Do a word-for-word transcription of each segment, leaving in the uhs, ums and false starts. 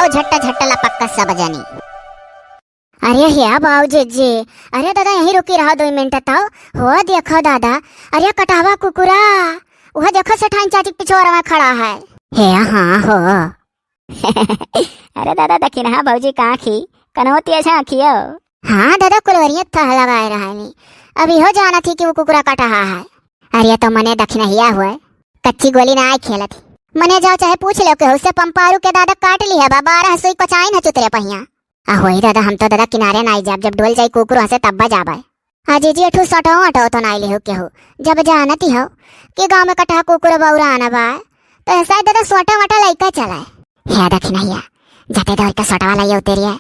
आओ झट्टा झट्टा लपक्का सब जनी। अरे हे बाऊ जीजी, अरे दादा यहीं रुकी रहा दो मिनट ताओ। हो देखो दादा, अरे कटहवा कुकुरा, वह देखो सेठाइन चाची के पिछोर में खड़ा है। हे हाँ हो। अरे दादा दखिनहा भौजी कहाँ खी, कनौती ऐसा आँखियो। हाँ दादा कुलवरिया थह लगाए रहा नी, अब इहो जानत ही कि वो कुकुरा कटहा है। अरे तो मने दखिनहिया हुए, कच्ची गोली ना आए खेलत ही। मने जाओ चाहे पूछ लो केहू से, पंपारू के दादा काट ली है बा, बारह सुई पचाइन है चुतरे पहिया। आ होई दादा, हम तो दादा किनारे ना आई जाब, जब डोल जाई कुकुर हंसे तब्बा जाबे। आ जीजी एठू सटो अटो तो ना लेहू केहू, जब जानती हो कि गाँव में कटहा कुकुर बौरा आना बा, तो ऐसा ही दादा सोटा वटा लइका चलाए। हे दखिनहिया, जते दौड़ के सोटवा लाइए उतेरिए,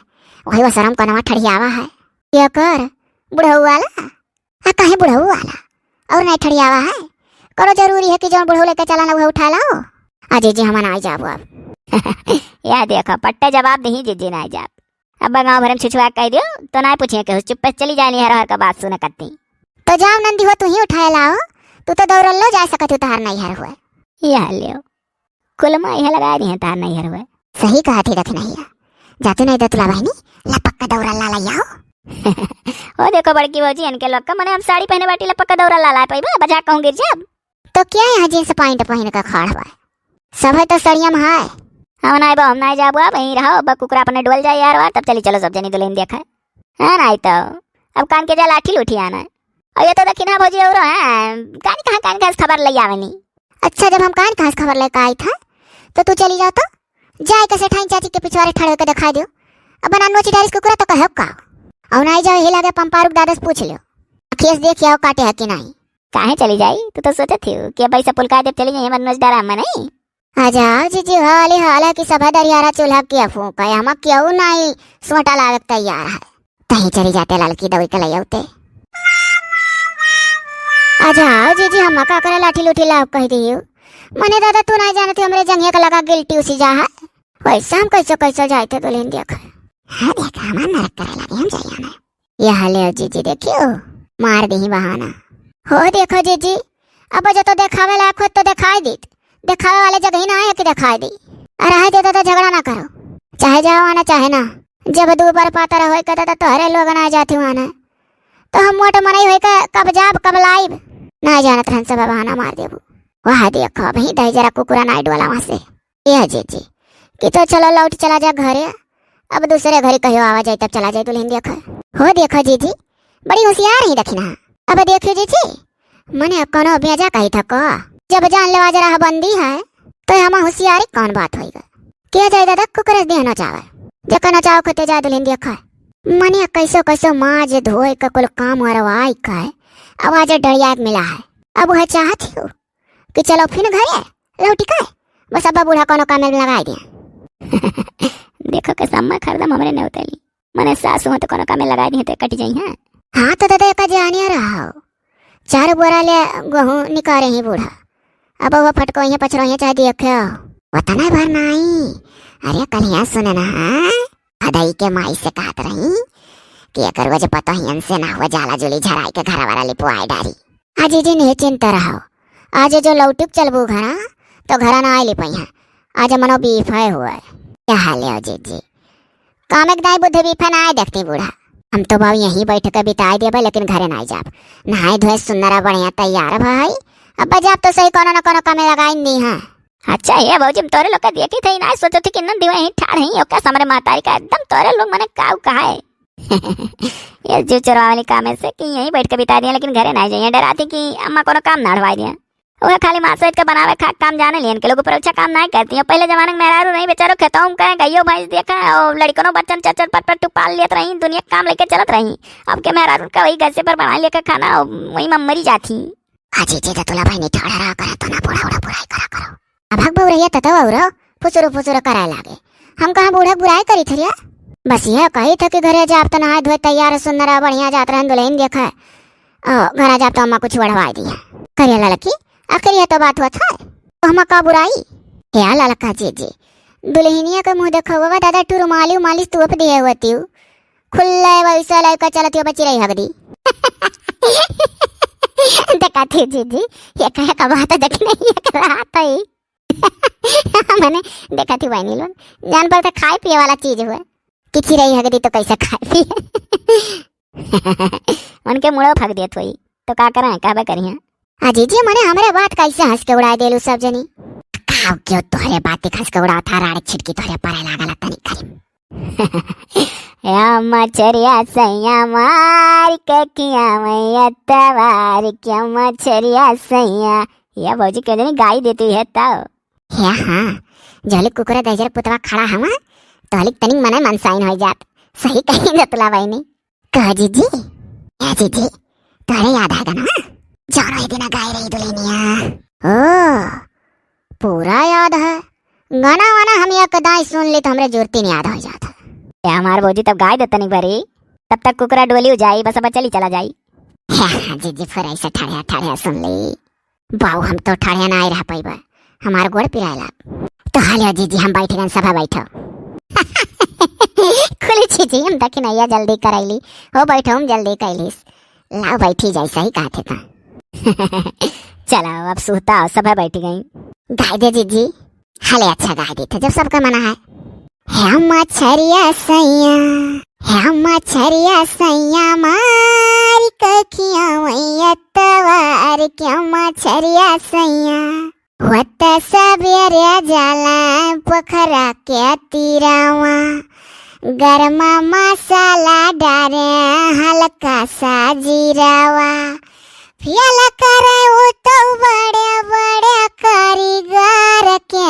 वही वो शरम कनवा ठड़ियावा है। ये कर, बुढ़ऊ वाला? आ काहे बुढ़ऊ वाला? और नहीं ठड़ियावा है? करो जरूरी है कि जौन बुढ़ऊ लेके चला ना वह उठा लाओ। आ जीजी हम ना जाबो अब। या देखो पट्टे जवाब दही जीजी ना जाब। अब गाँव भर में छुछुआ कह दियो तो ना पूछिए केहू, चुप्पे से चली जाए निहर हर का बात सुने करती। तो जाओ नंदी हो तू ही उठाए लाओ, तू तो दौड़ल लो जा सकत हो तहार नैहर हुए। या लियो। कुलमा यह लगा दी है तार नैहर हुए। सही कहा थी दखिनहिया, जातू नहीं दतुला बहनी, ला पक्का दौरा ला ला आओ। ओ देखो बड़की भौजी इनके लोग का मने हम साड़ी पहने बाटी ला पक्का दौरा ला ला पाई बा, बजा कहूँ गिर जाब। तो क्या यहाँ जींस पैंट पहन के खड़ बा? सब है तो सड़िया में है। हम नहीं बा, हम नहीं जाबो अब यहीं रहो, अब कुकुरा अपने डोल जाए यार वार, तब चली चलो सब जनी दुल्हन देखा। हाँ नहीं तो अब कान के जा लाठी लूठी आना। और ये तो दखिनहा भौजी और है, कानी कहाँ कानी कहाँ से खबर ले आवे नी। अच्छा जब हम कानी कहाँ से खबर लेके आई था तो तू चली जाओ तो जाए के सेठाइन चाची के पिछवारे ठड़े के दिखाई दियो। अब बना नोची डारिस कुकुरा तो कहो का। और नहीं जाओ ही लागे पंपारुक दादा से पूछ लियो। खेस देख आओ काटे है कि नहीं। काहे चली जाई? तू तो सोचत थी कि अब ऐसा पुलका देव चली जाई, हमारे नोच डरा में नहीं। आ जाओ जीजी, हाल ही हाल है कि सभा दरियारा चूल्हा के फूंक है, हम क्यों नहीं सोटा लावे के तैयार है। तहीं चली जाते ललकी दवाई के ले आउते। आ जाओ जीजी, हम का करे लाठी लूठी लाओ कह दियो। मने दादा तू नहीं जानते हमरे जंगिया के लगा गिल्टी उसी जा है। वैसे हम कैसे कैसे जाते दुल्हन देख। हाँ देख, हमार नरक करे लगे हम जाइया ना। यह ले जीजी देखियो, मार दही बहाना। हो देखो जीजी, अब जो तो देखावे लायक हो तो दिखाई दीत, देखावे वाले जगह ही ना आए कि दिखाई दी। अरे हाय दे दादा झगड़ा ना करो, चाहे जाओ आना चाहे ना। जब दू बार पातर होई के दादा तोहरे लोग ना जाती हुआ ना, तो हम मोट मनई होई के कब जाब कब लाइब, ना जानत रहन सब बहाना मार देबू। वह देखो अभी दही जरा कुकुरा ना डोला वहाँ से। ए जीजी, कि तो चलो लौट चला जा घरे, अब दूसरे घरे कहियो आवा जाए तब चला जाए दुल्हन देखो। हो देखो जीजी, बड़ी होशियार ही दखिनहा। अब देखियो जीजी, मने कोनो बेजा कही था को, जब जान लेवा जरा बंदी है, तो हम होशियारी कौन बात होई गए? के जाए दादा कुकुर देह नचावे, जेकर नचाव खोते जाए दुल्हन देखो। मने कैसो कैसो माज धोए का कुल काम करवाई का है, आवाज डरिया के मिला है। अब वह चाहत ही हो कि चलो फिर घरे लौटी का, बस अब बूढ़ा कोनो काम में लगाई दिया। देखो के सम्मा खरदम हमरे ने उतली। मने सासु हो तो कोनो कामे लगाई दिहे तो कट जाई, हाँ? हाँ तो दादा एका जानिया रहो, चार बोरा ले गेहूं निकारे ही बूढ़ा। अब वो फटको ही पछरो ही चाहे दियो क्यों? वतना भर नाई। अरे कल यहाँ सुने ना, हाँ? भदई के माई से कहत रही कि एकर वजह पता ही से ना हुआ, जाला जुली झराई के घर वाला लिपवाए डारी। आ जीजी निश्चिंत रहो, आज जो लौटुक चलबू घरा तो घरा ना आइली पइहा। आज मनो बीफे हुए। क्या हाल है जीजी? काम एक दाई बुद्धि बीफे ना आए देखती बूढ़ा। हम तो बाबू यहीं बैठ के बिताए देबे, लेकिन घरे ना जाब। नहाए धोए सुंदर बढ़िया तैयार भाई। अब जाब तो सही कोनो न कोनो कमे लगाई दी है। अच्छा ये भौजी, हम तोरे लोग के देखी थे ना, सोचो थी कि नंदी वहीं ठाड़ ही ओका समरे महतारी का एकदम तोरे लोग मने काऊ कहा है। ये जो चोरवा वाली काम है से कि यहीं बैठ के बिता दिया, लेकिन घरे ना जाइए, डराती कि अम्मा कोनो काम ना अड़वाई दिया। वह खाली मासोइत के बनावे खा काम जाने लियन के लोग ऊपर अच्छा काम ना करती है। पहले जमाने में मेहरारू नहीं बेचारो खेतों में कहे गइयो भैंस देखा और लड़कनों बच्चन चर चर पट पट टुपाल लेत रही, दुनिया के काम लेके चलत रही। अब के मेहरारू का वही गैसे पर बना लेके खाना और वही में मरी जाती। अजी जी तो तुला बहनी ठाड़ा रहा करे तो ना बूढ़ा उड़ा बुराई करा करो। अब हक बहु रहिया ततो और फुसुरु फुसुरु करे लागे। हम कहाँ बूढ़ा बुराई करी थरिया? बस यह कही था कि घरे जाब तो नहाए धोए तैयार सुंदर बढ़िया जात रहन दुल्हन देखा। ओ, घरा जाब तो अम्मा कुछ बढ़वाई दिया। करिया लड़की, आखिर यह तो बात हुआ था। तो हम का बुराई? या ललका जीजी, दुल्हनिया के मुंह देखो बाबा दादा, टू रुमाली उमाली तोप दिए हुआ तियो। खुल्ले वैसा लड़का चलत हो बची रही हगदी। देखा थी जीजी, ये कहे का बात देख नहीं है, एक रात है। मने, देखत ही बहिनी लोग, जान पर तो खाए पिए वाला चीज हुए। कि चिरई हगदी तो कैसे खाए पिए? उनके मुड़ो फक देत होई, तो का करें, कहबे करिहें। आ जीजी, मने हमरे बात कैसे हंस के उड़ाए देलू सब जनी? काव क्यों तोहरे बात हंस के उड़ावत है, राड़ छिटकी तोहरे परे लागल तनी करी। या मछरिया सैया मार के खियावै अतवार के मछरिया सैया। या भौजी के जनी गाई देती है तब। हे हाँ, जहलिक कुकुरा दहिजर पुतवा खड़ा हवा, तहलिक तनिक मने मनसाइन होइ जात। सही कही दतुला बहिनी। कह जीजी, ए जीजी, तोहरे याद है गाना? जौन वही दिना गाए रही दुल्हनिया। ओ, पूरा याद है। गाना वाना हम एक दाई सुन ली तो हमरे जुर्ती नहीं याद हो जात है। ए हमार भौजी तब गाए दे तनिक भरी, तब तक कुकरा डोली हो जाई, बस अब चली चला जाई। हाँ, हाँ, जीजी, फिर ऐसे ठड़िया ठड़िया सुन ली। बाऊ, हम तो ठड़िया ना आए रह पाइबा, हमार गोड़ पिराए लाग। तो हालियो जीजी, हम बैठ गन, सभा बैठो। खुली जीजी, हम दखिनैया जल्दी करैली, हो बैठो, हम जल्दी कैलिस। लाओ बैठी जाई, सही कहत है ता। चला, अब सुहता हो, सभा बैठ गई। गाय दे जीजी। हले अच्छा गाय देते, जब सबका मना है। हे मछरिया सैया, हे मछरिया सैया, मार के खियावै अतवार के मछरिया सैया। होत सबेरे जाला पोखरा के तीरावा, गरमा मसाला डारे हल्का सा जीरावा। फेल करे उ तो बड़े बड़े कारीगर के।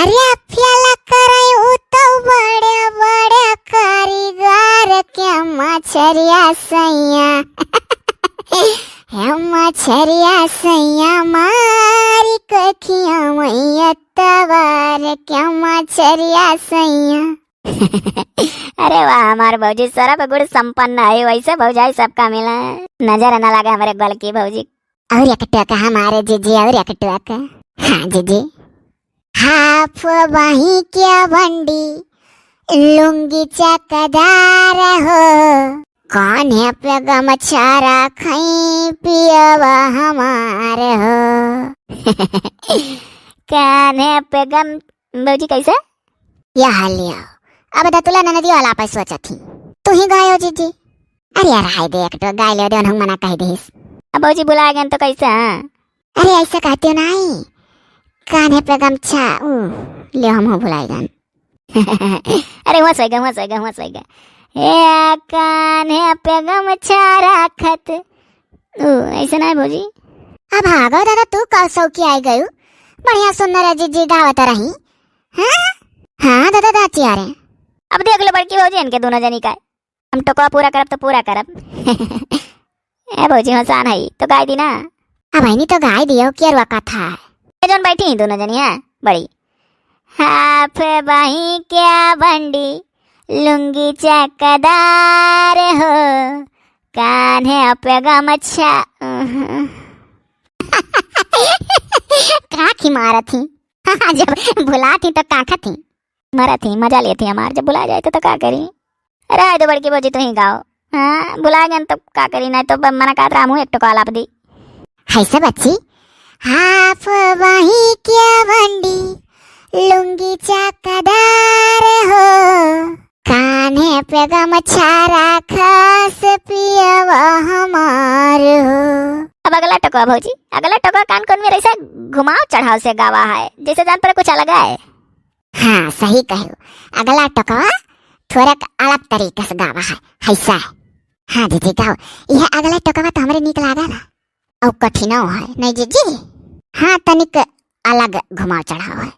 अरे फेल करे उ तो बड़े बड़े कारीगर के मछरिया सैया। हे मछरिया सैया मार के खियावै अतवार के मछरिया सैया। अरे वाह, हमार भौजी सर्व गुण संपन्न है, वैसे भौजाई सबका मिला। नजर न लगे हमरे बड़की भौजी। और एक टोका हमारे जीजी, और एक टोका। हाँ जीजी। हाफ बाही के बंडी, लुंगी चकदार हो, कान्हे पे गमछा रखई पियवा हमार हो। कान्हे पे गम-, भौजी कैसे? यह लियो। अब दतुला ननदियो वाला पे सोचत ही। तू ही गायो जीजी। अरे यार, हाय दे, एक टो गाय ले दे, हम मना कह दिस। अब भौजी भुला गए तो कैसे, हाँ? अरे ऐसे कहते हो नहीं, कान्हे पे गमछा, ऊ, ले हम हो भुलाई गन। अरे हुआ सोएगा, हुआ सोएगा, हुआ सोएगा। ए कान्हे पे गमछा रखत, ऊ, ऐसे नहीं भौजी। अब हाँ गो दादा, तू कब सौ की आई गयू? बढ़िया सुंदर जीजी गावत रही। हाँ? हाँ दादा, दाची आ रहे। अब देख लो बड़की भौजी इनके दोनों जनी का। हम टोकवा पूरा करब तो पूरा करब। ए भौजी, हसान है, तो गाय दी ना। अब बहिनी तो गाय दियो, के रुआ कथा है। ये जौन बैठी ही दोनों जनी, हाँ, बड़ी। हाफ बाही के बंडी, लुंगी चकदार हो, कान्हे पे गमछा। काखी मारत ही। जब भुलात ही तो काखत ही। मरत ही, मजा लेत ही हमार, जब भुला जाए तो, तो का करी? अरे, आए दो बड़की भौजी, तू ही गाओ। हाँ, भुला गए तो का करी, नहीं तो ब-, मना कहत रहा, मुँह एक टोका लाप दी। है सब अच्छी। हाफ बाही के बंडी, लुंगी चकदार हो, कान्हे पे गमछा राखस पियवा हमार हो। अब अगला टोका भौजी, अगला टोका कान कोन में ऐसा घुमाव चढ़ाव से गावा है, जैसे जान पर कुछ अलग है। हाँ, सही कहो। अगला टोकवा थोड़क अलग तरीका से गावा है, हैसा है। हाँ दीदी, गाओ। यह अगला टोकवा तो हमरे नीक लागल है। और कठिनो है, नहीं जीजी? हाँ, तनिक अलग घुमाव चढ़ाव है।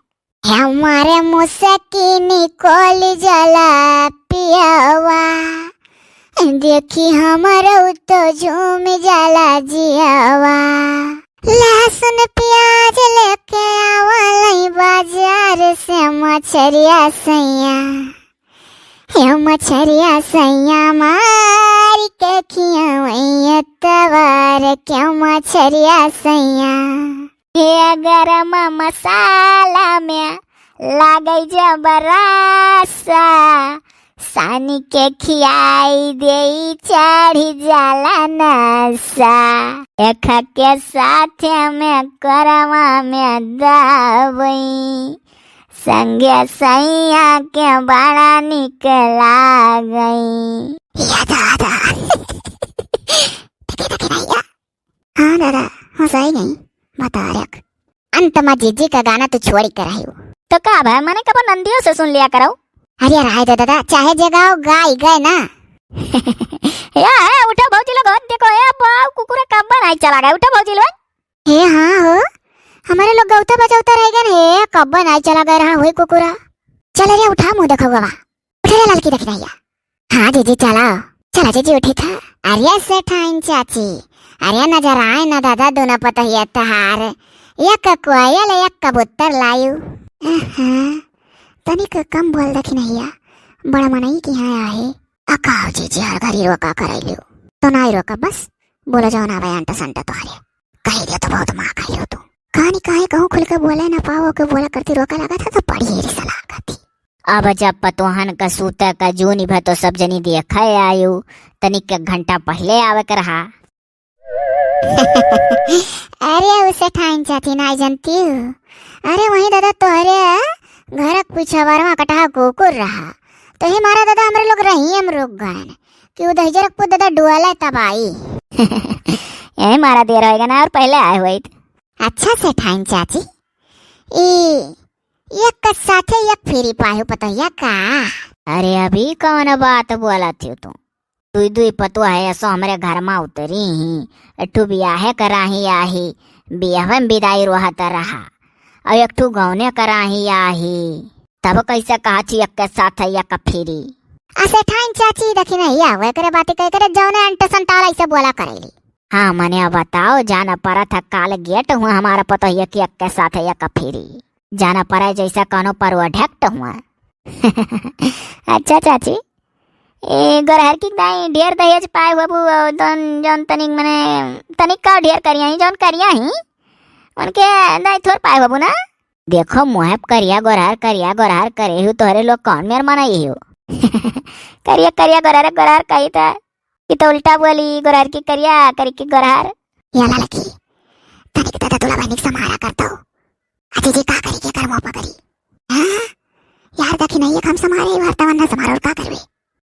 हमारे मुसकी निकल जाला पियवा, देखी हमरो तो झूम जाला जियवा। लहसुन प्याज लेके आवलई बाजार से मछरिया सैया, हे मछरिया सैया मार के खियावई अतवार के मछरिया सैया। हे गरम मसाला में लागई जब रसा, सानी के खियाई देई चढ़ी जाला नशा। एक के साथ में करवा में दबई। संगे सैया के बड़ा निक लागई। या दादा। देखे, देखे भैया। हाँ दादा, हंसाई गई। बता रख। अंत मा जीजी का गाना तू छोड़ी कर रही हो। तो का भाई, मने कबो नंदियों से सुन लिया करो। अरे रहे दे दादा, चाहे जे गाओ, गाई गए ना। या है, उठो भौजी लोग, होत देखो, ए बाऊ, कुकुरा कब्बा नहीं चला गए, उठो भौजी लोग। हे हाँ हो, हमारे लोग गौता बजौता रह गए, हे कब्बा नहीं चला गए रहा, होई कुकुरा। चल रे, उठा मुंह देखो गवा। उठे रे ललकी देखी नैया। हाँ जीजी, चला। चला जीजी, उठी था। अरे सेठाइन चाची, अरे नजर आए ना दादा, दोनों पतोहिया तहार। एक कोयल, एक कबूतर लायू। अहाँ, तनिक कम बोल देखी नैया, बड़ा मनई की यहाँ आहे। आ का हो जीजी, हर घड़ी रोका करैलू। तो नाई रोका, बस बोला जाओ ना भाई, अंट संट तोहरे। कही दे तो बहुत माँ कही हो तू। कहानी काहे कहूँ खुल के बोले ना पाओ, के बोला करती रोका लगा था तो बड़ी हेरी सलाह करती। अब जब पतोहन का सूते का जूनी भर तो सब जनी देखे आयु, तनिक एक घंटा पहले आवे के रहा। अरे उसे ठाइन चाची ना जनती हूँ। अरे वही दादा तोहरे घर पिछवरवा कटहा कुकुर रहा, तो ही मारा दादा हमरे लोग रही हम रुक गए कि उदहिजर को दादा डुआला तब आई। यही मारा देर होएगा ना और पहले आए हुए थे। अच्छा सेठाइन चाची, ई एक के साथे एक फ्री पाहु पतोहिया का? अरे अभी कौन बात बोला थी तू? दुई दुई पतोह है, ऐसो हमरे घर मा उतरी ही, एक ठू बियाहे कराही आही, बियाहे में विदाई रोहत रहा, और एक ठू गौने कराही आही, तब कैसे कहा छी एक के साथ है एक फ्री? आ सेठाइन चाची देखी नहीं आवे करे बात कह करे जौने अंट संटाल ऐसे बोला करेली। हाँ मने अब बताओ, जाना पड़ा था काल गेट हुआ हमारा पतोहिया की एक के साथ है एक फ्री। जाना पड़े जैसे कौनो परोडक्ट हुआ। अच्छा चाची, ए गोरहर की दाई ढेर दहेज पाए हुआ बू, और जौन जौन तनिक मने तनिक का ढेर करिया ही, जौन करिया ही उनके दाई थोर पाए हुआ बू ना। देखो मुहे पे करिया गोरहर, करिया गोरहर करे हु तोहरे लोग कौन मेर मना ये हो। करिया करिया गोरहर गोरहर कही था कि तो उल्टा बोली गोरहर की करिया करी की गोरहर। या ललकी, तनिक दादा तुला बहनिक समारा करता हो। अजी जी का करी के कर मुँह पकड़ी? हाँ? यार देखी नहीं है, हम समारे ही वार्तावन ना समारो और का करवे?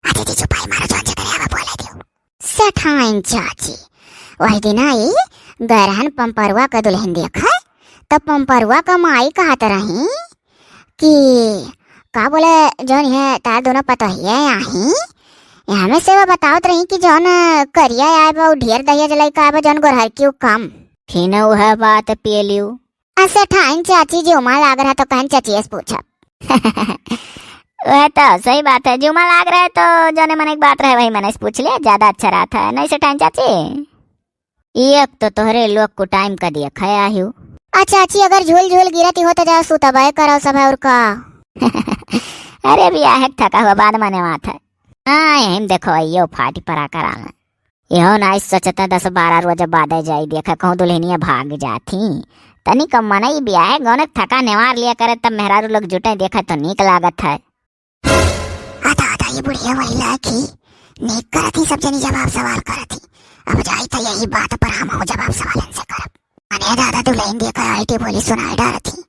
अजी जी चुपाई मारो, जो जे करे आवा बोले दियो। सेठाइन चाची, वही दिन आई गरहन पंपरुआ का दुल्हन देखा, तो पंपरुआ का माई कहत रही कि का बोले जौन है तार दोनों पतोहिए आही, हमें से वो बतावत रही कि जौन करिया आए बा उ ढेर दहेज लइका आए बा, जौन गोरहर की उ कम। फिन वह बात पेलियो। आ सेठाइन चाची जुमा लाग रहा तो कहन चाची से पूछब। वह तो सही बात है, जुमा लाग रहा है तो जौने मने की बात रहे वही मने से पूछ ले, ज्यादा अच्छा रहता है, नहीं सेठाइन चाची? एक तो तोहरे लोग को टाइम का दिया खाया ही। अच्छा चाची, अगर झूल झूल गिरती हो तो जाओ सुतबे करो सब है और का। अरे बियाहे के थका हुआ बाद मने बात है। हाँ यही में देखो यो फाटी परा करा में। यहो नाई सोचता दस बारह रोज बाद जाई देखा कहूँ दुल्हनिया भाग जाती। तनी कम मनई बियाहे गौने के थका नेवार लिया करे तब मेहरारू लोग जुटे देखा तो नीक लागत है। आता आता ये बुढ़िया वही लायक ही नीक करत ही, सब जनी जवाब सवाल करत ही। अब जाई तो यही बात पर हम हो जवाब सवाल इनसे करब। अने दादा दुल्हन देखा आई टी बोली सुनाई डारत ही।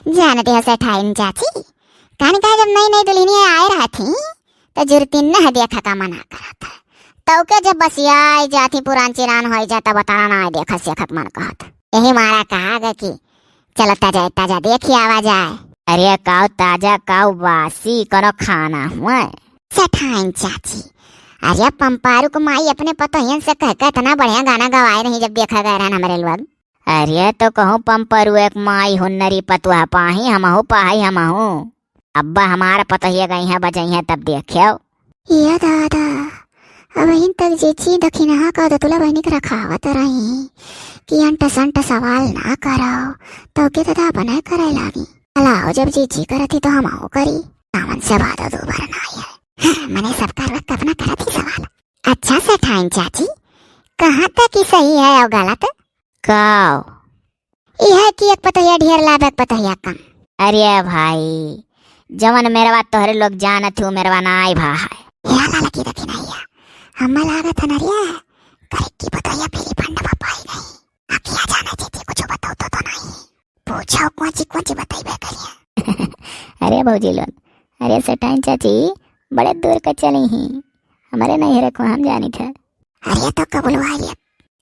जानते हो सेठाइन चाची, कहानी कहा जब नई नई दुल्हनिया आए रहत ही तो जुरती न हदिया थका मना करत है। तो के जब बसियाई जाती पुरान चिरान होई जाता बताना ना आए देखा सेखक मन कहत। यही मारा कहा गया कि चलो ताजा ताजा देखी आवा जाए। अरे काऊ ताजा काऊ बासी कोनो खाना हुआ? सेठाइन चाची, अरे पंपारू को माई अपने पतोहियन से कह के इतना बढ़िया गाना गवाए रही जब देखा गए रहन हमरे लोग। अरे तो कहूँ पंपरू एक माई हुन्नरी पतुआ पाही हमहू पाही हमहू। अब्बा हमार पतोहिया गई है बजई है तब देखियो। ये दादा, अबहिन तक जेची दखिनहा का दतुला बहिनी के रखावत रही कि अंट संट सवाल ना कराओ, तो के दादा अपने करे लागी। अलाओ जब जेची करती तो हम आओ करी। सावन से भादो दो बार ना आए। हाँ, मने सब कर वक्त अपना करत ही सवाल। अच्छा सेठाइन चाची, कहाँ तक ही सही है और गलत? काओ? यह कि एक पतोहिया ढेर लाभ एक पतोहिया कम। अरे भाई, जवन मेरवा तोहरे लोग जानत हो, मेरवा नाई भा है। या ललकी दखिनहिया, हमें लागत है न रे, करिक्की पतोहिया फिरी फंड में पाई गई। अखिया जाने जीजी कुछ बताओ तो, तो नहीं। पूछो कौची कौची बतइबे करिए। अरे भौजी लोग, अरे सेठाइन चाची बड़े दूर के चली ही, हमरे नहीं रखो, हम जानी थे। अरे तो कबुलवा रे।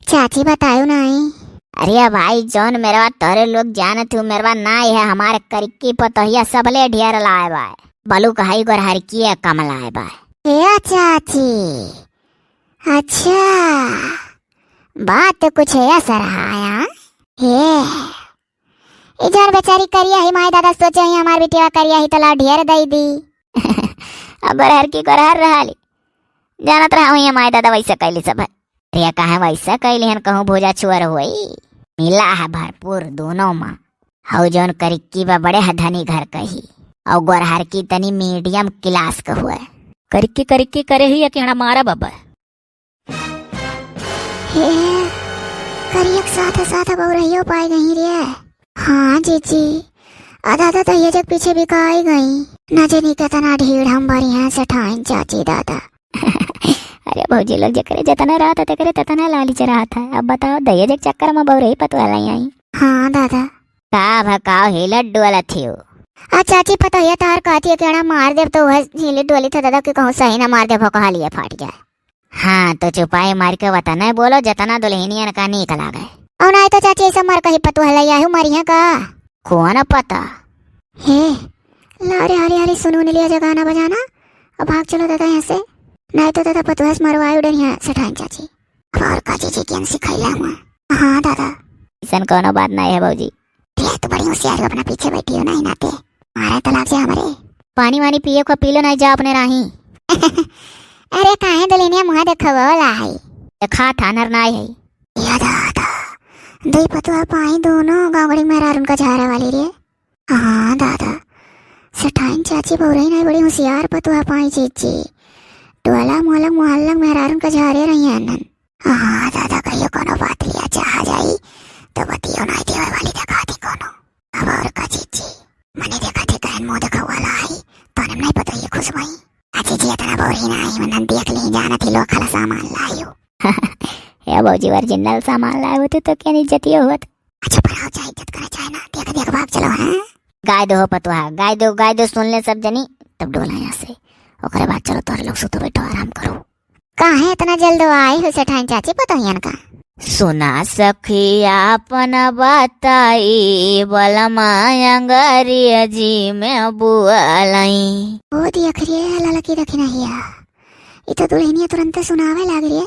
चाची बतायो नहीं। अरे भाई, जौन मेरवा तोहरे लोग जानत हो, मेरवा नाई है, हमारे करिक्की पतोहिया सबले ढेर लाए बा। बलुक हई गोरहरकी है कम लाए बा। ए चाची, अच्छा, बात तो कुछ ऐसा रहा है, हाँ? हे, ई जौन बेचारी करिया ही, माई दादा सोचे ही हमार बिटिया करिया ही, तो लाओ ढेर दई दी। अब गोरहरकी गोरहर रहा ली, जानत रहा हुई माई दादा वैसे कैली सब है। अरे काहे वैसे कैली हन, कहूँ भूजा छुअर होई? मिला है भरपूर दोनों माँ। हऊ जौन करिक्की बा बड़े है धनी घर कही, और गोरहरकी तनी medium class का हुआ। करिक्की करिक्की करे ही या केहड़ा मारा बाबा। हे, करियक साथ साथ बउरहियो पाए गई रे। हाँ जीजी, आ दादा दहिया जग पीछे बिकाई गई। न जानी कितना ढीढ़ हम बरी हैं सेठाइन चाची दादा। अरे भौजी लोग, जेकरे जतना रहत है, तेकरे ततना लालच रहत है। अब बताओ, दहिया जग चक्कर में बउरही पतोह लाई आई। हाँ दादा। का भकाओ ही लड्डू वाला थियो? आ चाची, पतोहिया तार कहती है कि अड़ा मार देब, तो वह झीली डोली था दादा कि कहूँ सही ना मार देब, भौकालिया फाट जाए। हाँ, तो चुपाई मार के वतने बोलो, जतना दुल्हनियन का नीक लागे। और नहीं तो चाची, ऐसा मर कहीं पतोह लई आयु, मरिया का? कौन पता? हे, ला रे, हरी हरी सुनून लिया जा गाना बजाना, अब भाग चलो दादा यहाँ से, नहीं तो दादा पतोह से मरवाई उड़न यहाँ सेठाइन चाची। और का जीजी, केन सिखैला हुआ? हाँ दादा। ऐसन कोनो बात नहीं है भौजी। देख, तू बड़ी होशियार हो, अपना पीछे बैठी हो, नहीं नाते मारे तो लाग जाए हमरे। पानी वानी पिए को पी लो, नहीं जाओ अपने राही। अरे काहे दुल्हनिया मुँह देखो ला है? देखा था नर नाई है। या दादा, दई पतोह पाई दोनों गाँव गड़ी मेहरारून का झारा वाली रे। हाँ दादा, सेठाइन चाची बउरही नहीं बड़ी होशियार पतोह पाई जीजी। टोला मोहल्ला मोहल्ला मेहरारून का झारे रही है नन। हाँ दादा, कहियो कोनो बात लिया चाहा जाई, तो बतियो नहीं देवे वाली देखाती कोनो। अब और का जीजी, मने देखाते कहन मुँह देखा वाला आई, तोने नहीं पता ये खुश भई। आ जीजी इतना बउरही ना आई, वरना देख ली, जानत ही लोग खाला सामान लायो। ए भौजी, original सामान लाए होते तो क्या इज्जतियो होत? अच्छा, पर आओ, चाहे इज्जत करे चाहे ना, देख देख भाग चलो, हैं? गाय दो हो पतोहा, गाय दो, गाय दो, सुन ले सब जनी, तब डोला यहाँ से। ओकरे बाद चलो तोहरे लोग सुतो बैठो, आराम करो। काहे इतना जल्द आई हो सेठाइन चाची पतोहियन का? सुना सखी आपन बताई, बलमा अंगरेजी में बुअलई। ओ देख रे ललकी दखिनहिया, ई तो दुल्हनिया तुरंते सुनावे लाग रे।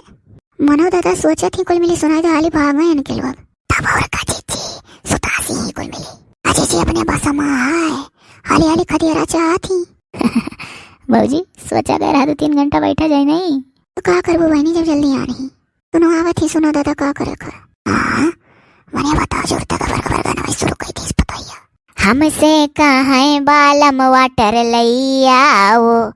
मनो दादा सोचत ही कुल मिली सुनाई दो, हाली भाग गए इनके लोग। तब और का जीजी, सुतासी ही कुल मिली। आ जीजी अपने बस में आए, हाली हाली खदेरा चाहत ही। भौजी, सोचा गए रहा दो तीन घंटा बैठा जाए नहीं। तो का करबो बहनी जब जल्दी आ रही? सुनो आवत ही, सुनो दादा का करे का। हाँ, मने बताओ जोर तक खबर खबर गाना भाई शुरू कर दी इस पतोहिया। हमसे कहे बालम water लई आओ,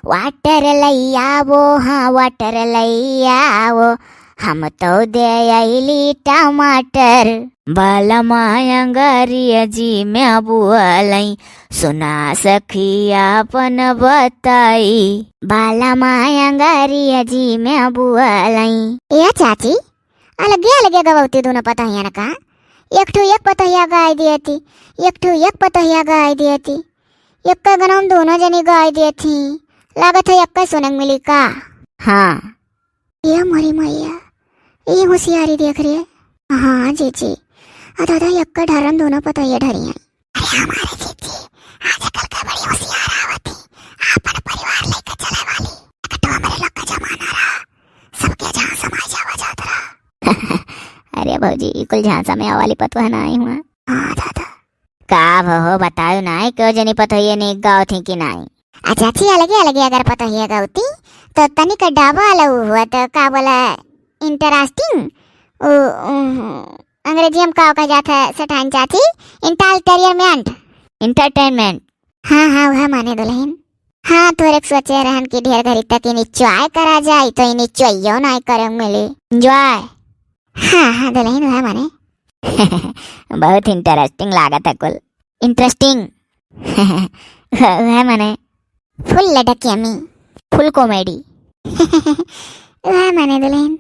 water लई आओ, हाँ water लई आओ, हम तो दे अइली टमाटर। बालमा अंगरेजी में बुअलई, सुना सखी आपन बताई। बालमा अंगरेजी में बुअलई। ए चाची, अलगे अलगे गवती दोनों पतोहियन का। एक ठो एक पतोहिया गाय दिए थी, एक ठो एक पतोहिया गाय दिए थी। एक का गनम दोनों जनी गाय दिए थी। लागत है एक का सुने मिली का? हाँ। ये मोरी मैया, ये होशियारी देख रही है। हाँ जीजी, आ दादा एक का ढरन दोनों पतोहिया ढरी हैं। अरे हमारे जीजी, आजकल के बड़ी होशियार आवत ही, आपन परिवार लेके चले वाली। एक तो हमरे लोग का जमाना रहा, सबके जहाँ समाई जावा जात रहा। अरे भौजी, ई कुल झांसा में आवाली पतोह ना आई हुआ। हाँ दादा। का भहो बतायो ना, क्यों जनी पतोहिए नीक गावत ही कि नाई? आ चाची, अलगे अलगे अगर पतोहिए गावती, तो तनिक डबल हुआ, तो का बोला, interesting। उ, उ, अंग्रेजी में का कहा जाता है सेठाइन चाची? Entertainment। Entertainment। हाँ, हाँ, वह माने दुल्हन। हाँ, थोड़े सोचे रहन कि ढेर घड़ी तक enjoy करा जाए, तो enjoy यो नहीं करे मिली। Enjoy। हाँ, हाँ, दुल्हन, वह माने। बहुत interesting लागत है कुल। Interesting। वह मने full लटकियामी। Full comedy। वह मने दुल्हन।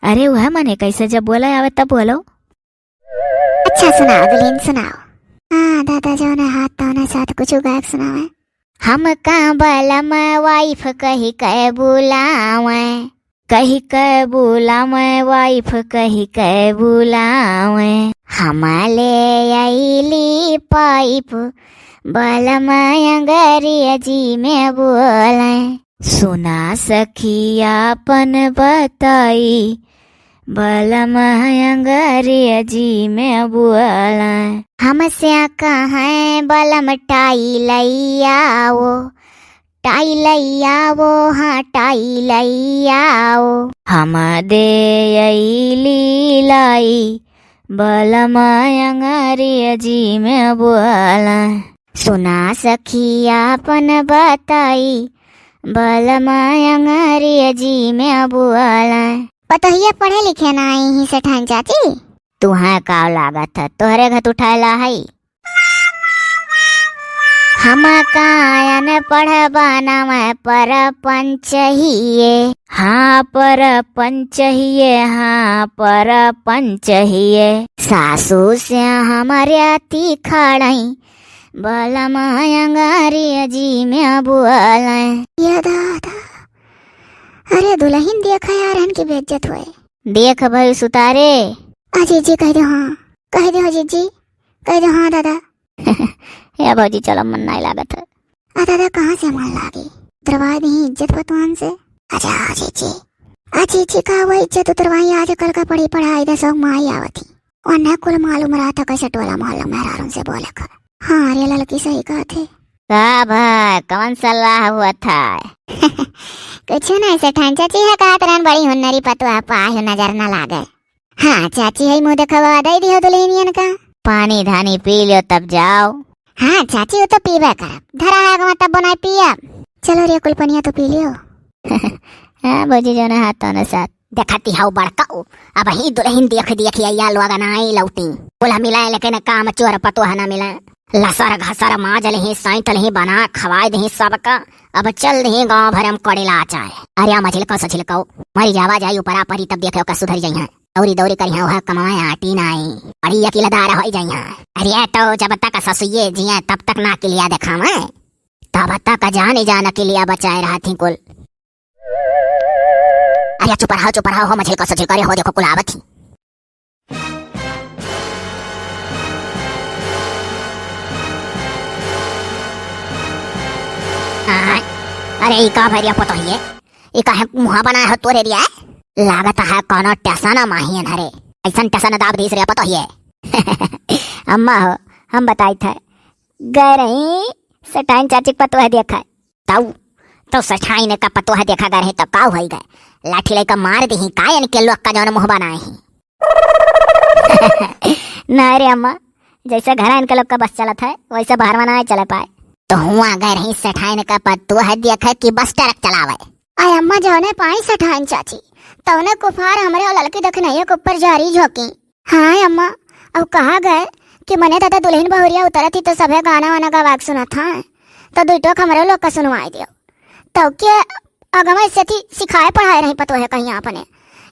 अरे वह मने कैसे, जब बोला आवे तब बोलो। अच्छा सुनाओ दुल्हन, सुनाओ। हाँ दादा, जौने हाथ तौने साथ कुछ गायक सुनावे। हमका बलम wife कहि के बुलावे, कहि के बुलावे, wife कहि के बुलावे। हम ले अइली pipe, बलम अंग्रेजी में बोले। सुना सखी आपन बताई, बलम अंग्रेजी में बोले। हमसे कहे बलम tie लइयाओ, tie लइयाओ, हाँ tie लइयाओ। हम दे अइली लाई, बलम अंग्रेजी में बोले। सुना सखी आपन बताई, बलम अंग्रेजी में बोले। पतोहिया पढ़े लिखे नाहीं सेठाइन चाची? तुहे का लागत है, तोहरे घत उठाए ला हई? हम का अनपढ़ बनावे परपंच हिये, हाँ परपंच हिये, हाँ परपंच हिये। सासू से हमरे अति खड़ई, बलम अंग्रेजी में बोले। ये दादा, अरे दुलहिन देखा यार, इनकी बेइज्जत होए। देख भई सुतारे। आ जीजी कहि दे हाँ, कहि दे हो जीजी, कहि दे हाँ दादा। ए भौजी चलो, मन नाहीं लागत है। आ दादा कहाँ से मन लागी, उतरवाइ दिहीं इज्जत पतोहन से। अच्छा जीजी, आ जीजी का वो इज्जत उतरवाई, आजकल का पढ़ी पढ़ाई दसों माई आवत ही। उन्हें कुल मालूम रहत है कैसे टोला मोहल्ला मेहरारून से बोले का। हाँ रे ललकी सही कहत है। का भा, कौन सलाह हुआ था? कुछ नहीं सेठाइन चाची है कहत रहन बड़ी हुन्नरी पतोह पाए हो नजर न लागे। हाँ चाची है मुँह देखवा दे दियो दुलहिनियन का। पानी धानी पी लियो तब जाओ। हाँ चाची वो तो पीबे करब, धरा है अगवा तब बनाए पियब। चलो रे कुल पनिया तो पी लियो। हाँ भौजी जौने हाथ तौने साथ। देखती हौ बड़काऊ, अबहीं दुलहिन देख देख अइया लोग नाहीं लौटी। कुल मिलाए लेकिन काम चोर पतोह न मिले। लसर घसर माज लिहीं, सैंत लिहीं, बना खवाए दिहीं सबका। अब चल दिहीं गाँव भर हम कड़ी लाचाए। अरे मझिलको सझिलको, मरी जावा जाई ऊपरा परी तब देखे ओका सुधर जइहें। दौरी दौरी करिहें वह कमाए आटी नाई। बड़ी अकिलदार होइ जइहें। अरे तो जब तक ससुइये जिए तब तक ना किलिया देखावे, तब तक जान जान किलिया बचाए रहत ही कुल। अरे चुप रहो, चुप रहो, हो मझिलको सझिलको, अरे हो देखो कुल आवत ही। आय, अरे ई का भरिया पतोहिए, ई काहे मुँहा बनाए हो तोरे रिया? लागत है कौनो टेसन माहियन हरे, ऐसन टेसन दाब दीस रे पतोहिए। अम्मा हो, हम बताई थे, गए रही सेठाइन चाची के पतोह देखा। तऊ, तो सेठाइन का पतोह देखा गए रही तो का होई गए? लाठी लेकर मार दिहीं का इनके लोग का जौन मुँह बनाए ही। ना रे अम्मा, जैसे घर इनके लोग का बस चलत है, वैसे बाहर नाहीं चले पाए। तो हुआ गए रही सेठाइन का पतोह देखे कि बस ट्रक चलावे। आय अम्मा, जौने पाई सेठाइन चाची, तौने कुफार हमरे और ललकी दखनैया के ऊपर जारी झोंकी। हाँ अम्मा, अब कहा गए कि मने दादा दुलहिन बहुरिया उतरत ही तो सभे गाना वाना गवा के सुनत हैं, तो दुइ टोक हमरे लोग का सुनवाई दियो। तो के अगवा से थी सिखाए पढ़ाए रही पतोहे कहीं अपने,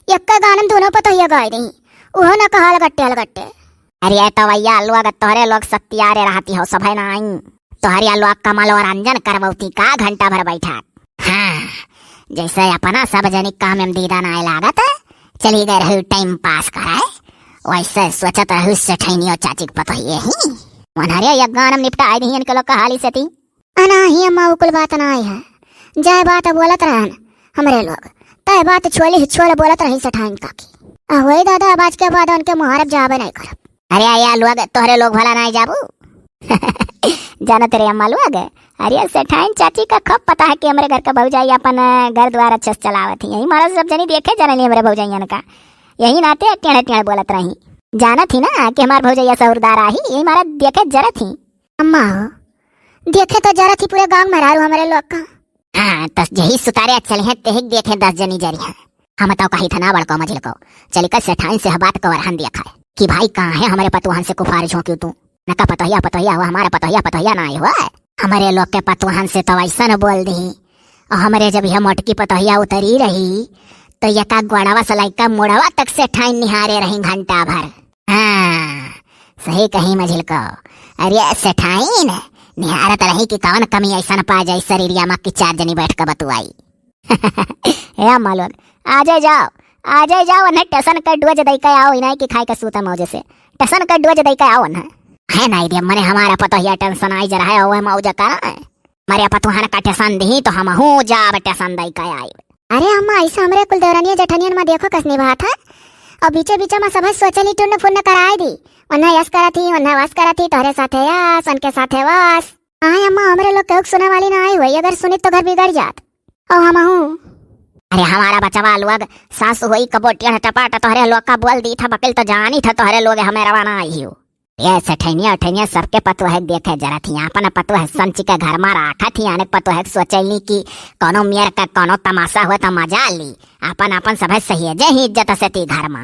एक गानन दोनों पतोहिया गाए रही, उहो न कहा अलगट्टे अलगट्टे। अरे तो भैया लोग, तोहरे लोग सत्यारे रहती हो सभे नाई, तोहरे लोग का मनोरंजन करवौती का घंटा भर बैठा। हाँ, जैसे अपना सब जनी काम में दीदा नाय लागत, चली गए रहू टाइम पास कराए, वैसे सोचत रहू सेठैनियो चाची के पतोहिए ही। वनहरे एक गानम निपटा आई दिहियन के लोग का हाली से ती। अनाही अम्मा, उ कुल बात नाय है। जय बात बोलत रहन हमरे लोग, तय बात छोली ही छोल बोलत रही सेठाइन काकी। आ होई दादा, अब आज के बाद उनके मुहारब जाबे नाय करब। अरे या लोग, तोहरे लोग भला नाय जाबू? जानत रे अम्मा लोग, अरे सेठाइन चाची का खूब पता है कि हमरे घर का भौजाई अपन, अ, घर द्वार अच्छे से चलावत ही। यही मारा सब जनी देखे जानली हमरे भौजाइयन का, यही नाते टेढ़े टेढ़े बोलत रही। जानत ही ना कि हमार भौजैया सहुरदार आही, यही मारा देखे जरत ही। अम्मा हो, देखे तो जरत ही पूरे गाँव में रारू हमरे लोग का। हाँ, तो यही सुतारे चले हैं, तेहिक देखे दस जनी जरी हैं। हम तो कही था ना बड़को मझिल को, चली कर सेठाइन से बात को वरहन दिया खाए कि भाई कहाँ है हमरे पतोहन से कुफार झोंक्यू तू? न का पतोहिया पतोहिया हुआ, हमारा पतोहिया पतोहिया ना आई हुआ। हमरे लोग के पतोहन से तो ऐसन बोल दिही। और हमरे जब यह मोटकी पतोहिया उतरी रही, तो यका गोड़वा से लइका मुड़वा तक सेठाइन निहारे रही घंटा भर। हाँ, सही कही मझिलको। अरे सेठाइन निहारत रही कि कौन कमी ऐसन पा जाई शरीरिया मा कि चार जनी बैठ के बतुआई। ए अम्मा लोग, आजे जाओ, आजे जाओ, उन्हें टेसन के डोज दई के आओ, इनाई की खाए के सूता मौजे से। टेसन के डोज दई के आओ उन्हें। है नाई दे, मने हमारा पतोहिया टेंशन आई जा रहा है, ओए मौज करा है। मरे पतोहन का टेसन दी तो हमहू जाब टेसन दई के आई। अरे अम्मा, ऐसे हमरे कुल देवरनिया जेठनियन मा देखो कस निभात है। और बीचे बीचे मा सब सोचली टुन्न फुन्न कराए दी। उन्हें यस करत ही, उन्हें वस करत ही, तोहरे साथे यस, उनके साथे वस। आए अम्मा, हमरे लोग केहू के सुने वाली ना आई हुई, अगर सुनित तो घर बिगड़ जात। और हमहू। अरे हमारा बचवा लोग, सास होई कबो टेढ़ टपाट तोहरे लोग का बोल दी था, बकिल तो जानी था तोहरे लोग हमें रवाना आई हो। ये सेठैनिया उठैनिया सबके पतोह देखे जरा थी, अपन पतोह संच के घर मा राखा थी, अनेक पतोह सोचैली कि कोनो मेर का कोनो तमाशा हुआ तो मजा ली, अपन अपन सभे सहेजे ही इज्जत से ती घर मा।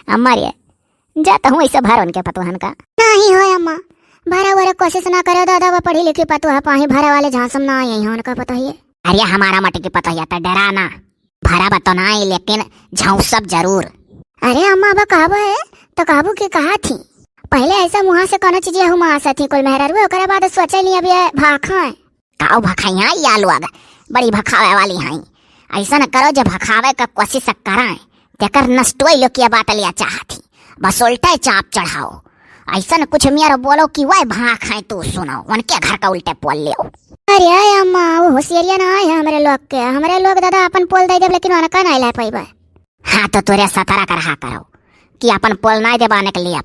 अम्मा रे, जा तहूँ ऐसे भर उनके पतोहन का। नहीं हो अम्मा, भरा वरा कोशिश ना करो दादा, वो पढ़ी लिखी पतोह पाही, भरा वाले झांसम ना आई हो उनका पतोहिए। अरे हमारा मटकी पतोहिया तो डरा ना, भरा बतो ना आई, लेकिन झांसब जरूर। अरे अम्मा, अब कहबो है तो कहबू कि कहा थी, पहले ऐसा मुहा से कोनो चीज हुमा आसा थी कुल मेहरारू, ओकरे बाद सोचे ली अब ये भाखा है। काऊ भखइया या लोग, बड़ी भखावे वाली हई। ऐसा न करो जे भखावे का कोशिश कराए, तेकर नष्टोई लोग की बात लिया चाहती, बस उल्टे चाप चढ़ाओ। ऐसा न कुछ मेर बोलो कि वह भाख है तू सुनो, उनके घर का उल्टे पोल लियो। अरे अम्मा, वो होशियारिया ना है हमरे लोग के, हमरे लोग दादा अपन पोल दे देब लेकिन उनका नहीं ले पैबे। हाँ, तो तोरे सतरा कर हा करो कि अपन पोल नाय देबाने के लिए।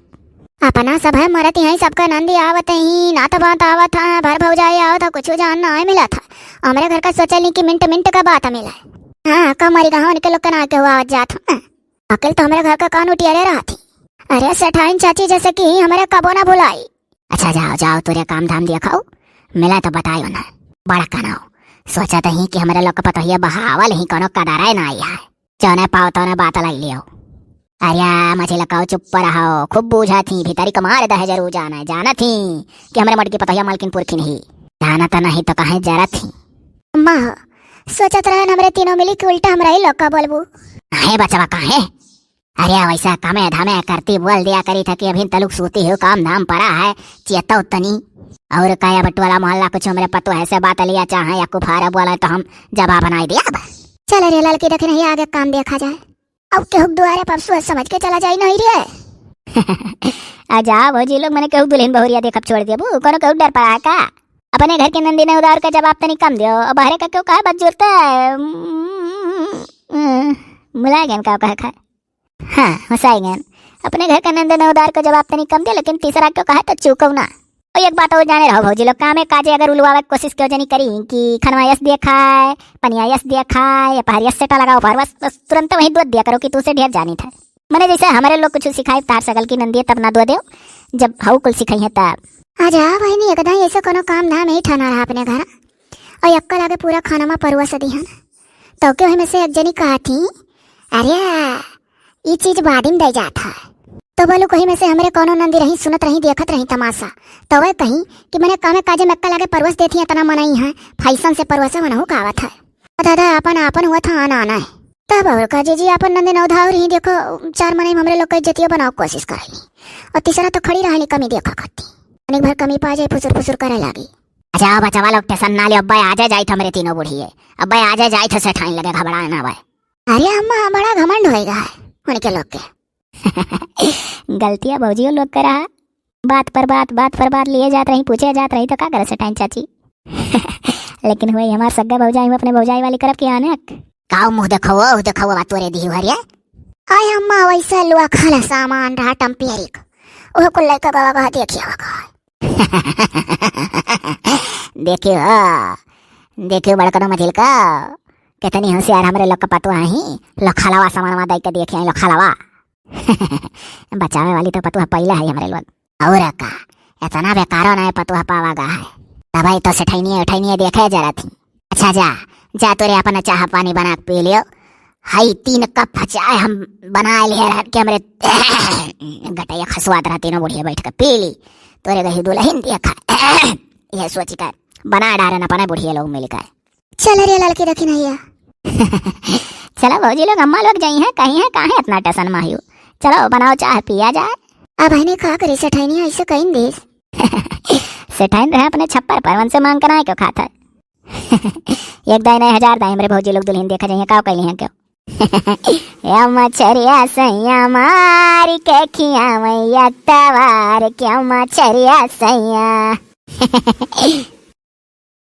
अपना सब है मरत यहीं, सबका नंदी आवत ही, नात बात आवत है, भर भौजाई आवत है, कुछ जान ना मिला था। हमरे घर का सोचल नहीं कि मिनट मिनट का बात मिला है। हाँ, कमरी कहाँ उनके लोग के ना के हुआ आवत जात है। अकेल तो हमरे घर का कान उटियारे रहती। अरे सेठाइन चाची जैसे कि हमरे कबो ना भुलाई। अच्छा जाओ, जाओ, तोरे काम धाम दिया खाओ, मिला तो बतायो ना। बड़ा कनाओ, सोचा तो ही कि हमरे लोग का पतोहिया बहावल ही कोनो कदारा ना आई है। जौने पाओ तौने बात लाई लियो। अरे मझिलकाओ, चुप रहो, खूब बूझा थी, भीतरी कमार दह जरूर जाना, जाना थी कि हमरे मटकी पतोहिया मालकिन पुरखिन ही। जाना तो नहीं तो कहे जरा थी। अम्मा, सोचत रहन हमरे तीनों मिली कि उल्टा हमरा ही लोग का बोलबू। काहे बचवा, काहे? अरे वैसा कमे धमे करती बोल दिया करी था कि अभी तलुक सूती हो, काम धाम पड़ा है, चेतौ तनी। और का अब टोला मोहल्ला कुछ हमरे पतोह से बात लिया चाहे या कुफारा बोला तो हम जवाब बनाई दिया अब। चल रे ललकी, देखे नहीं आगे काम देखा जाए। अब केहू के दुआरे पर सोच समझ के चला जाई नहीं रे। आ जा भौजी लोग, मने केहू दुल्हन बहुरिया देखब छोड़ देबू, कोनो केहू डर पड़ा है का? अपने घर के नंदी ने उधार का जवाब तनी कम दियो, अब बहरे का क्यों कहे बस जुरता है। मुला गन का कहे खाए। हाँ, हंसाई गन। अपने घर का नंद ने उधार का जवाब तनी कम दे, लेकिन तीसरा क्यों कहे तो चूको ना। और एक बात और जाने रहो भौजी लोग, कामे काजे अगर उलवावे के कोशिश क्यों जनी करी कि खनवा यस दिया खाए, पनिया यस दिया खाए, या पहाड़ यस सेटा लगाओ, भर बस, बस तुरंत वहीं दूध दिया करो कि तू से ढेर जानी था। मने जैसे हमारे लोग कुछ सिखाई तार सगल की नंदिया तब ना दो दे, जब हऊ कुल सिखाई है तब। आजा बहनी, एकदम ऐसे कोनो काम धाम ही ठाना रहा अपने घर। और यक्का लागे पूरा खाना मा परुआ से दिहन। तो क्यों है में से एक जनी कहा थी, अरे, ई चीज बादिम दे जात है। तो बोलू कहीं में से हमरे कोनो नंदी रही, सुनत रही, देखत रही तमाशा। तो वह कही कि मने कामे काजे में अक्का लागे परवस देती है, इतना मनई है, फैशन से परवस है, मनहु का आवत है। दादा, अपन आपन हुआ था आना आना है। तब और का जीजी, अपन नंदी नौधाव रही, देखो, चार मनई में हमरे लोग का इज्जतियो बनाओ कोशिश कर रही। और तीसरा तो खड़ी रहनी कमी देखा करती। अनेक भर कमी पा जाए, फुसुर फुसुर करे लागी। अच्छा, बचवा लोग टेंशन ना ले, अब्बा आजे जाई थे हमरे तीनों बुढ़िए। अब्बा आजे जाई थे सेठाइन लगे, घबराए ना भाई। अरे अम्मा, बड़ा घमंड होएगा है उनके लोग के। गलतियां भौजियो लोग करा है। बात पर बात, बात पर बात लिए जात रही, पूछे जात रही तो का करे सेठाइन चाची। लेकिन हुए हमार सग्गा भौजाई, हम अपने भौजाई वाली करब के आने। काऊ मुंह देखो, ओह देखो, बा तोरे दी हरिया। आय अम्मा, वैसे लुआ खाला सामान रहा टम्पियरिक। ओह कुल लइका बाबा कहा देखिया का। देखियो, देखियो बड़कनो मझिलका, कितनी होशियार हमरे लोग का पतुआ ही, लोखलवा सामानवा दई के देखे हैं, लोखलवा। बचावे वाली तो पतुआ पहले है हमरे लोग। और का, इतना बेकारो ना पतुआ पावा गा है। तबई तो सेठैनिए उठैनिए देखे जरा थी। अच्छा जा, जा तोरे अपन चाह पानी बना के पी लियो। हई तीन कप चाय हम बना लिए रह के हमरे गटैया खसवात रहा, तीनों बुढ़िया बैठ के पी ली। तोरे गही दुल्हन देखा। यह सोच कर बना डारे न अपने बुढ़िया लोग मिलकर। चल रे ललकी दखिनैया। चलो भौजी लोग, अम्मा लोग जाई हैं, कहीं हैं, काहे इतना टेंशन मा हियो। चलो बनाओ चाह पिया जाए। अब हने का करी, सेठैनी ऐसे कहीं देस। सेठैन रहे अपने छप्पर पर, उनसे मांग कर आए क्यों खाता है? एक दाई नहीं हजार दाई, हमरे भौजी लोग दुल्हन देखा जाइए, का कैली हैं क्यों? या मछरिया सैया मार के खियावैया तवार, क्या मछरिया सैया।